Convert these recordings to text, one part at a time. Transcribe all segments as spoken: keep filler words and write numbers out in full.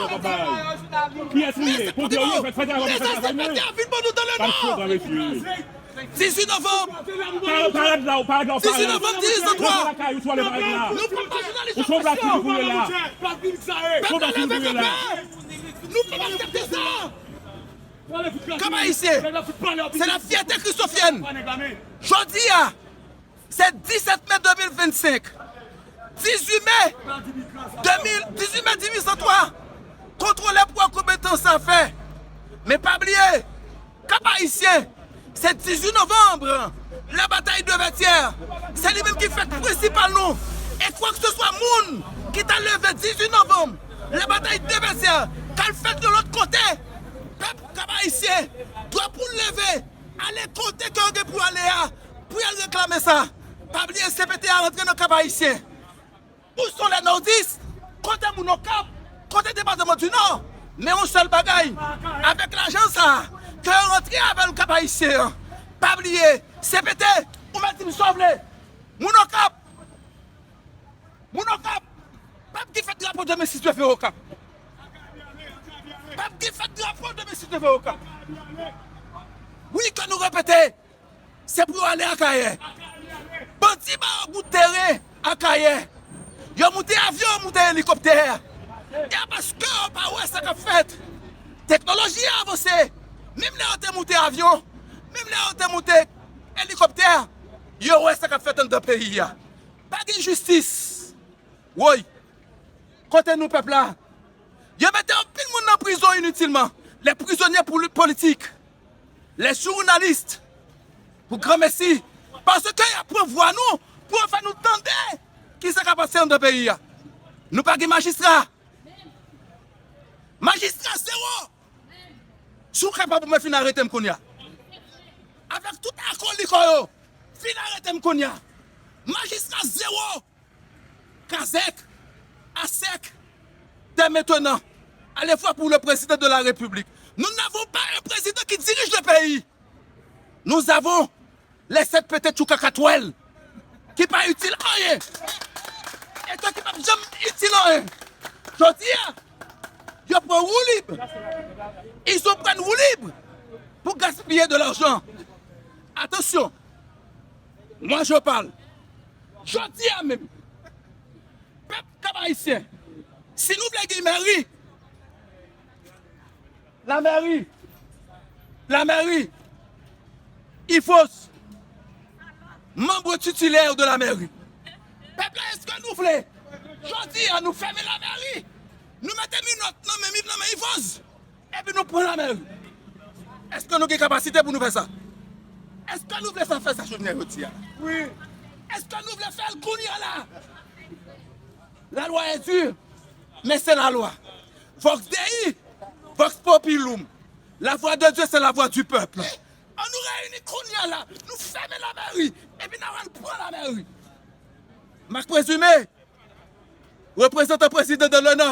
travay w ap bay. Kiyès ou ye? Ponpye ou ye? Fè, fè travay w ap fè travay mwen. L ap sou travay, mesye. Dizuit novanm. Parèt la, parèt la, parèt la. Dizuit novanm dizuit san twa. Ou sou lakay, ou sou ale parèt la. Nou pran pa jounalis. Ou sou plas piblik ou ye la. Pèp la leve kanpe. Nou p ap aksepte sa. Kap Ayisyen, se la fyète kristofyèn. Jodi a, se disèt me de mil vennsenk. Dizuit me de mil, dizuit me dizuit san twa. Kontwole pou wè konbyen tan sa fè. Men pa bliye, Kap Ayisyen, se dizuit novanm, la batay de Vètyè. Se li menm ki fèt prensipal nou. E kwa ke se swa moun ki ta leve dizuit novanm, la batay de Vètyè, k al fèt yon lòt kote, pèp Kap Ayisyen dwe pou l leve, ale kote ke yo gen pou ale a, pou y al reklame sa. Pa bliye C P T a rantre nan Kap Ayisyen. Où sont les nordistes? Kote moun Okap? Kote depatman di Nò? Men yon sèl bagay, avèk lajan sa a, ke yo rantre avè l Kap Ayisyen an, pa bliye, C P T, ou mèt di m sa w vle. Moun Okap, moun Okap, pèp ki fèt drapo demen si Dye vle Okap. Pèp ki fèt drapo demen si Dye vle Okap. Wi, ke nou repete, se pou yo ale Akayè. Bandi ba yo bout teren Akayè. Yo moute avyon, yo moute elikoptè. E paske yo pa wè sa k ap fèt. Teknoloji a avanse. Menm lè yo te moute avyon, menm lè yo te moute elikoptè, yo wè sa k ap fèt anndan peyi a. Pa gen jistis. Woy, kote nou pèp la? Yo mete anpil moun nan prizon initilman. Les prisonniers poli-, politiques, les journalistes, pou granmesi. Paske y ap pran vwa nou, pou yo fè nou tande ki sa k ap pase anndan peyi a. Nou pa gen majistra. Majistra zewo. Si w kapab, ou mèt fin arete m kounye a. Avèk tout akolik ou yo, fin arete m kounye a. Majistra zewo. Kazèk, asèk, dès maintenant, allez voir pour le président de la République. Nous n'avons pas un président qui dirige le pays. Nous avons les sept P T tchouka katwèl ki pa itil anyen. E ki p ap janm itil anyen. Jodi a, yo pran woulib. Ils ont pris woulib pour gaspiller de l'argent. Attention, moi je parle. Jodi a menm, pèp Kap Ayisyen, si nou vle gen mèri, la mairie, la mairie, Yvos, membre titulaire de la mairie. Pèp la, èske nou vle? Jodi a, nou fèmen la mairie. Nou mete minòt nan men, nan men Yvos. Epi nou pran la mairie. Èske nou gen kapasite pou nou fè sa? Èske nou vle sa fè sa jounen jodi a? Wi. Èske nou vle fè l kounye a la? La loi est dure, mais c'est la loi. Vox Dei, Vox Populum. La voix de Dieu, c'est la voix du peuple. Ann nou reyini kounye a la, nou fèmen la mairie, epi n a al pran la mairie. Marc Présumé, reprezantan prezidan de l'ONU,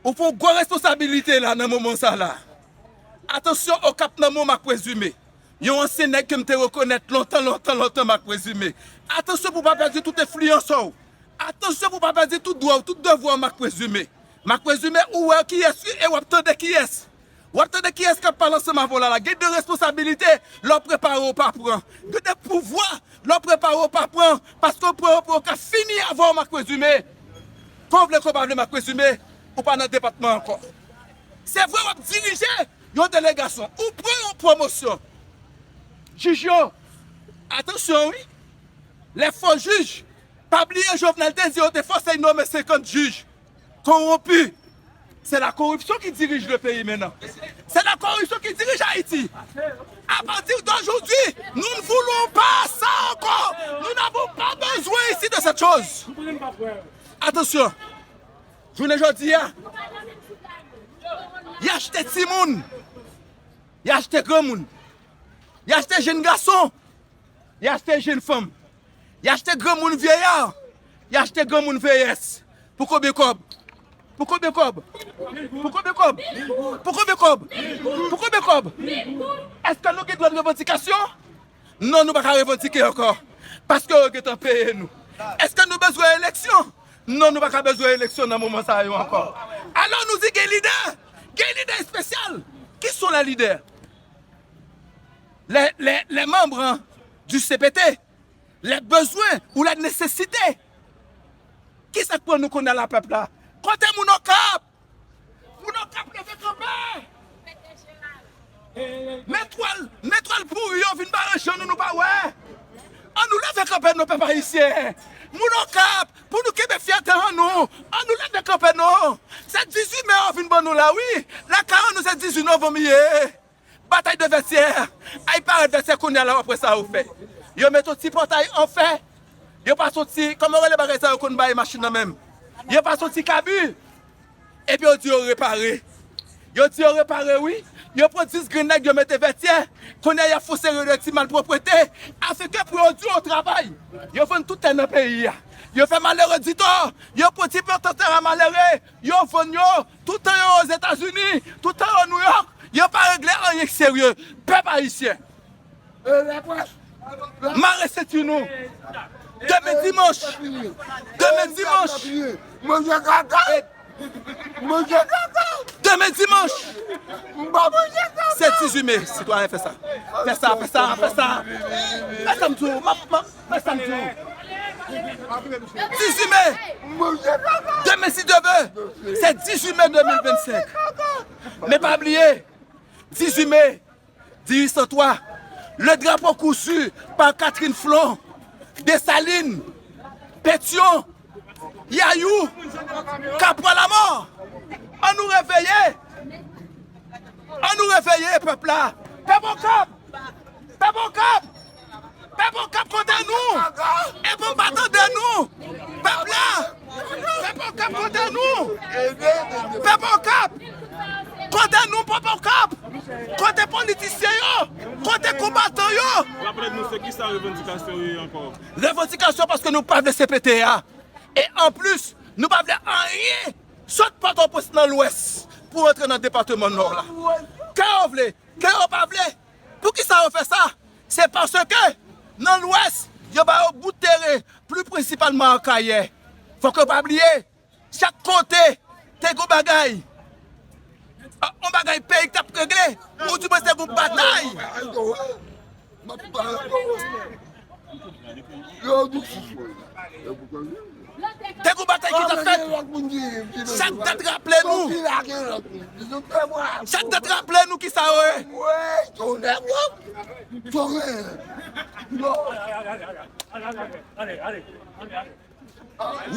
ou pran gwo responsabilite la nan moman sa la. Atansyon Okap nan men w, Marc Présumé. Yon ansyen nèg ke m te rekonèt lontan, lontan, lontan, Marc Présumé. Atansyon pou w pa pèdi tout enfliyans ou. Atansyon pou w pa pèdi tout dwa w, tout devwa w, Marc Présumé. Marc Présumé, ou wè kiyès wi, e w ap tande kiyès. W ap tande kiyès k ap pale ansanm avè w la la. Gen de responsabilite, lè w prepare w pa pran. Gen de pouvwa, lè w prepare w pa pran. Paske w pran yo pou yo ka fini avè w, Marc Présumé. Ke w vle ke w pa vle, Marc Présumé, ou pa nan depatman ankò. Se vre w ap dirije yon delegasyon, ou pran yon pwomosyon. Jij yo, atansyon wi, lè fo jij, pa bliye Jovenel te di yo te fòse nonmen senkant jij. Kowonpi. C'est la corruption qui dirige le pays maintenant. C'est la corruption qui dirige Haïti. À partir d'aujourd'hui, nous ne voulons pas ça encore. Nous n'avons pas besoin ici de cette chose. Attention. Jounen jodi a, y achte timoun, y achte granmoun, y achte jenn gason, y achte jenn fanm, Y achte granmoun vyeyè. Y achte granmoun vyeyès. Pou konbyen kòb? Pou konbyen kòb? Pou konbyen kòb? Pou konbyen kòb? Pou konbyen kòb? Èske nou gen dwa de revandikasyon? Non, nou pa ka revandike ankò. Paske yo gentan peye nou. Èske nou bezwen eleksyon? Non, nou pa ka bezwen eleksyon nan moman sa yo ankò. Alò nou di gen lidè. Gen lidè espesyal. Qui sont les leaders? Les, les, les membres du C P T. Les besoins ou les nécessités. Kisa k pran nou kounye a la, pèp la? Kote moun Okap? Moun Okap, leve kanpe! Men twal, men twal pouri yo vin bare je nou, nou pa wè. Ann nou leve kanpe non, pèp ayisyen. Moun Okap, pou nou kenbe fyète an nou, ann nou leve kanpe non. Se dizuit me yo vin ban nou la wi. Lakay an nou se dizuit novanm ye. Batay de Vètyè. Ay parèt Vètyè kounye a la, w ap wè sa yo fè. Yo mete yon ti pòtay an fè. Yo pase yon ti, kòman yo rele bagay sa yo konn bay machin nan menm? Yo pase yon ti kabi. Epi yo di yo repare. Yo di yo repare wi. Yo pran dis grenn nèg yo mete Vètyè. Kounye a y ap fon seri de ti malpwòpte. Afin ke pou yo di yo travay. Yo vann tout tè nan peyi a. Yo fè malere ditò. Yo pran ti pòtantè a malere. Yo vann yo. Toutan yo Ozetazini. Toutan yo Nouyòk. Yo pa regle anyen k serye. Pèp ayisyen. Mare senti nou. Demen dimanch. Demen dimanch. Manje kaka. Manje kaka. Demen dimanch. M pa manje kaka. Se dizuit me. Sitwayen, fè sa. Fè sa, fè sa, fè sa. Fè sa m di w. M ap, m ap, fè sa m di w. Dizuit me. Manje kaka. Demen, si Dye vle, se dizuit me de mil vennsenk. Men pa bliye, dizuit me, dizuit san twa, le drapeau cousu par Catherine Flon, Dessalines, Pétion, Yayou, Kapwa Lamò. Ann nou reveye. Ann nou reveye pèp la. Pèp Okap! Pèp Okap! Pèp Okap, kote nou? Epi w pa tande nou? Pèp la! Pèp Okap, kote nou? Pèp Okap! Kote nou, pèp Okap? Kote politisyen yo? Kote konbatan yo? Raple nou, se kisa revandikasyon yo ye ankò? Revandikasyon paske nou pa vle C P T a. E anplis, nou pa vle anyen sot Pòtoprens nan Lwès pou rantre nan depatman Nò la. Ke yo vle, ke yo pa vle, poukisa yo fè sa? Se paske nan Lwès, yo ba yo bout teren, pli prensipalman Akayè. Fòk yo pa bliye, chak kote te gon bagay, yon bagay peyi k t ap regle, oudimwens te gon batay. Te gon batay ki t ap fèt. Chak dat raple nou. Chak dat raple nou kisa yo ye.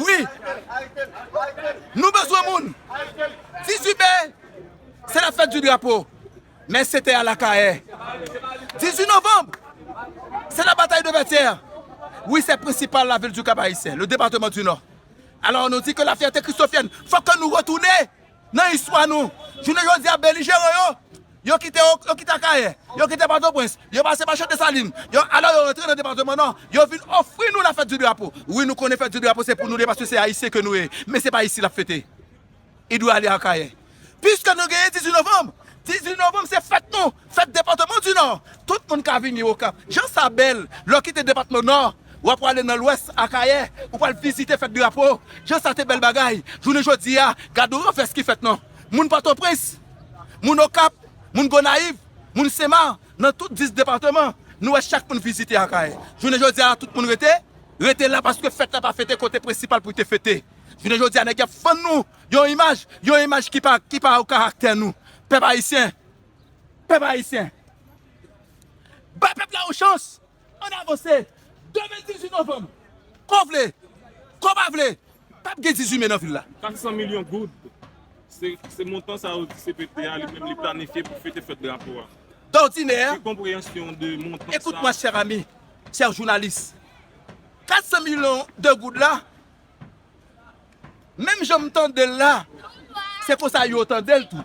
Wi. Nou bezwen moun. Dizuit me, se la fèt di drapo. Men se te al Akayè. Dizuit novanm, se la batay de Vètyè. Wi, se prensipal lavil di Kap Ayisyen, le département du Nord. Alò, nou di ke la fierté christophienne, fòk ke nou retounen nan istwa nou. Jounen jodi a, belijeran yo, yo kite, yo kite Akayè, yo kite Pòtoprens, yo pase pa Chante Salin, yo, alò yo rantre nan depatman Nò, yo vin ofri nou la fèt di drapo. Wi, nou konnen fèt di drapo se pou nou li ye, paske se Ayisyen ke nou ye, men se pa isi l ap fete. Li dwe ale Akayè. Piske nou genyen dizuit novanm, dizuit novanm se fèt nou, fèt depatman di Nò. Tout moun ka vini Okap. Jan sa bèl, lè w kite depatman Nò, w ap prale nan Lwès, Akayè, ou pral vizite fèt drapo. Jan sa te bèl bagay. Jounen jodi a, gade yon vès ki fèt non. Moun Pòtoprens, moun Okap, moun Gonayiv, moun Senmak, nan tout dis depatman, nou wè chak moun vizite Akayè. Jounen jodi a, tout moun rete, rete la paske fèt la pa fete kote prensipal pou te fete. Jounen jodi a, nèg y ap vann nou yon imaj, yon imaj ki pa, ki pa o karaktè nou. Pèp ayisyen, pèp ayisyen, bay pèp la yon chans. Ann avanse. Demen dizuit novanm. Ke w vle, ke w pa vle, p ap gen dizuit me nan vil la. Kat san milyon goud, se, se montan sa yo di C P T a li menm li planifye pou fete fèt drapo a. Dòdinè, ki konpreyansyon de montan sa? Écoute-moi, cher ami, cher journaliste. Kat san milyon de goud la, menm jan m tande l la, se konsa yo tande l tou.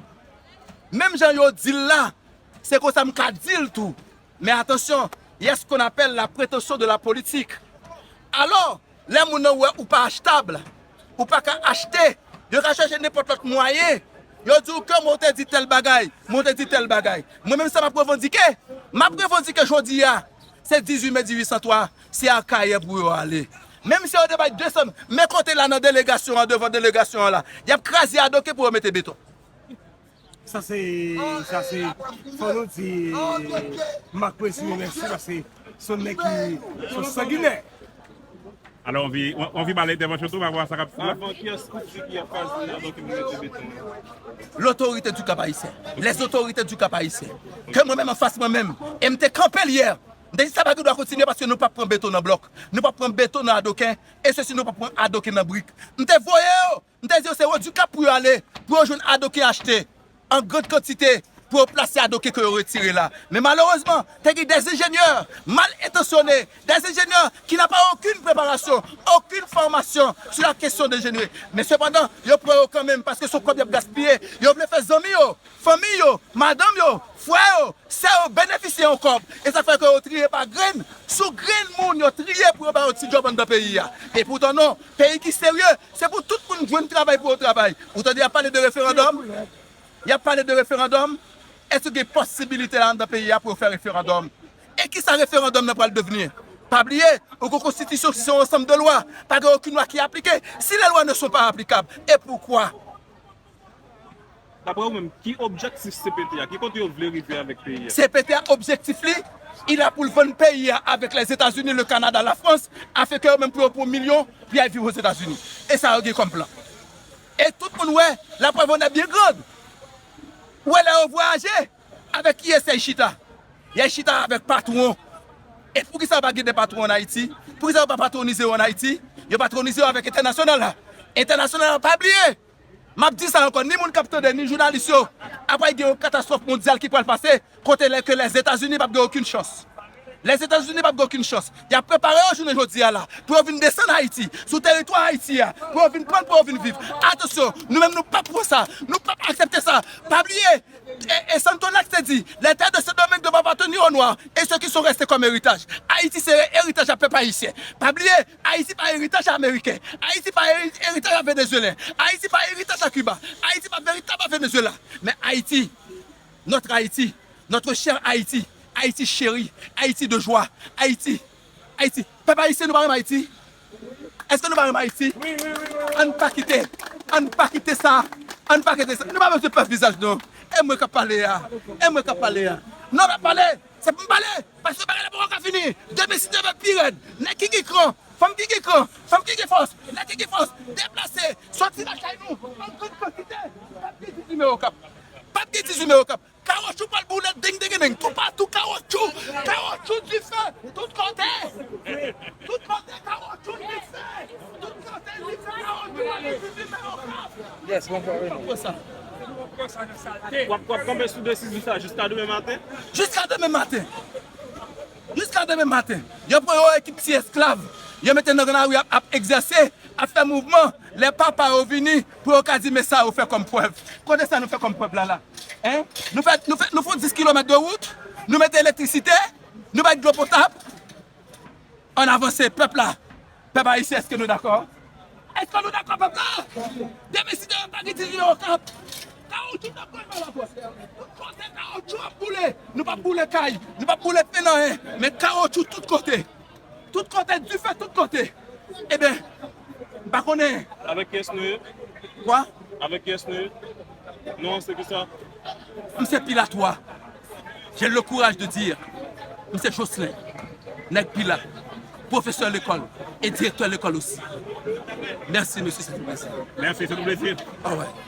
Menm jan yo di l la, se konsa m ka di l tou. Men atansyon, y a ce qu'on appelle la prétention de la politique. Alò, lè moun nan wè ou pa achtab, ou pa ka achte, yo ka chèche nenpòt lòt mwayen. Yo di w ke mwen te di tèl bagay, mwen te di tèl bagay. Mwen menm sa m ap revandike, m ap revandike jodi a, se dizuit me dizuit san twa, se Akayè pou yo ale. Menm si yo te bay de san, men kote la nan delegasyon an, devan delegasyon an la, y ap kraze Adoken pou yo mete beton. Sa se, sa se, fò nou di Marc Précieux mèsi paske se yon nèg ki, se yon sanginè. Alò, anvi, anvi ba l entèvansyon tou, pa vwa sa k ap fèt la. Avan, kiyès ou di ki ap kraze Adoken pou mete beton an? L'autorité du Cap Haïtien. Les autorités du Cap Haïtien. Ke mwen menm anfas mwen menm, e m te kanpe l yè. M te di sa pa gen dwa kontinye paske nou p ap pran beton nan blòk. Nou p ap pran beton nan Adoken. E sesi nou p ap pran Adoken nan brik. M te voye yo. M te di yo se Wodikap pou yo ale, pou yo jwenn Adoken achte an grann kantite, pou yo plase Adoken ke yo retire la. Men malerezman, te gen des ingénieurs mal intentionnés, des ingénieurs qui n'a pas aucune préparation, aucune formation sur la question d'ingénierie. Men sepandan, yo pran yo kanmenm paske se yon kòb y ap gaspiye. Yo vle fè zanmi yo, fanmi yo, madanm yo, frè yo, sè yo benefisye yon kòb. E sa fè ke yo triye pa grenn sou grenn moun yo triye pou yo ba yo ti djòb anndan peyi a. E poutan non, peyi ki serye, se pou tout moun jwenn travay pou yo travay. Ou tande y ap pale de referandòm? Y ap pale de referandòm? Èske gen posibilite la anndan peyi a pou yo fè referandòm? E kisa referandòm nan pral devni? Pa bliye, ou gen konstitisyon ki se yon ansanm de lwa. Pa gen okenn lwa ki aplike si les lois ne sont pas applicables. E poukwa? Daprè ou menm, ki objektif C P T a? Ki kote yo vle rive avèk peyi a? C P T a, objektif li, il a pou l vann peyi a avèk Lèzetazini, le Kanada, la Frans, afin ke yo menm pou yo pran milyon pou y al viv Ozetazini. E sa yo gen kòm plan. E tout moun wè, la preuve en est bien grande. Ou wè lè yo vwayaje, avèk kiyès y al chita? Y al chita avèk patwon. E poukisa yo pa gen de patwon ann Ayiti? Poukisa yo pa patwonize yo ann Ayiti? Yo patwonize yo avèk entènasyonal la. Entènasyonal la, pa bliye, m ap di sa ankò, ni moun k ap tande, ni jounalis yo, apral gen yon katastwòf mondyal ki pral pase, kote lè ke Lèzetazini p ap gen okenn chans. Lèzetazini p ap gen okenn chans. Y ap prepare yo jounen jodi a la, pou yo vin desann Ayiti, sou teritwa Ayiti a, pou yo vin pran, pou yo vin viv. Atansyon, nou menm nou p ap pran sa, nou p ap aksepte sa. Pa bliye, e, e Santonax te di, les terres de Saint-Domingue doivent appartenir aux Noirs et ceux qui sont restés comme héritage. Ayiti se eritaj a pèp ayisyen. Pa bliye, Ayiti pa eritaj a Ameriken. Ayiti pa eri-, eritaj a Venezuelen. Ayiti pa eritaj a Kiba. Ayiti pa veritaj a Venezuela. Men Ayiti, notre Haïti, notre cher Haïti, Haïti chérie, Haïti de joie, Haïti, Haïti. Pèp ayisyen, nou pa renmen Ayiti? Èske nou pa renmen Ayiti? Ann pa kite, ann pa kite sa, ann pa kite sa. Nou pa bezwen pè vizaj nou. E mwen k ap pale a, e mwen k ap pale a. Non, m ap pale, se pou m pale. Paske bagay la poko ka fini. Demen si Dye vle pi rèd. Nèg ki gen kran, fanm ki gen kran, fanm ki gen fòs, nèg ki gen fòs, deplase, sòti lakay nou, an grann kantite. P ap gen dizuit me Okap. P ap gen dizuit me Okap. Kawotchou pral boule deng deng deng. Toupatou kawotchou, kawotchou dife, tout kote. Tout kote kawotchou dife. Tout kote dife kawotchou, dife me Okap. Yes, bonjou, Reno. Konsa. W ap, w ap kanpe sou desizyon sa jiska demen maten? Jiska demen maten. Jiska demen maten. Yo pran yon ekip ti esklav. Yo mete nan lari ap, ap egzèse, ap fè mouvman. Lè papa yo vini, pou yo ka di, men sa yo fè kòm prèv. Kote sa nou fè kòm prèv la, la? Hein? Nou fè, nou fè, nou fè dis kilomèt de wout, nou mete elektrisite, nou bay dlo potab. Ann avanse, pèp la. Pèp ayisyen, èske nou dakò? Èske nou dakò, pèp la? Demen, si Dye vle, pa gen dizuit me Okap. Kawotchou t ap pran nan lapòs. Tout kote, kawotchou ap boule. Nou p ap boule kay. Nou p ap boule fen nan yen. Men kawotchou tout kote. Tout kote, dife tout kote. Ebyen, m pa konnen. Avèk kiyès nou ye? Kwa? Avèk kiyès nou ye? Non, se ki sa? M se Pilat wa. J'ai le courage de dire, m se Jocelyn, nèg Pilat, pwofesè lekòl e direktè lekòl osi. Mèsi, mesye, se te yon plezi. Mèsi, se te yon plezi. Alright.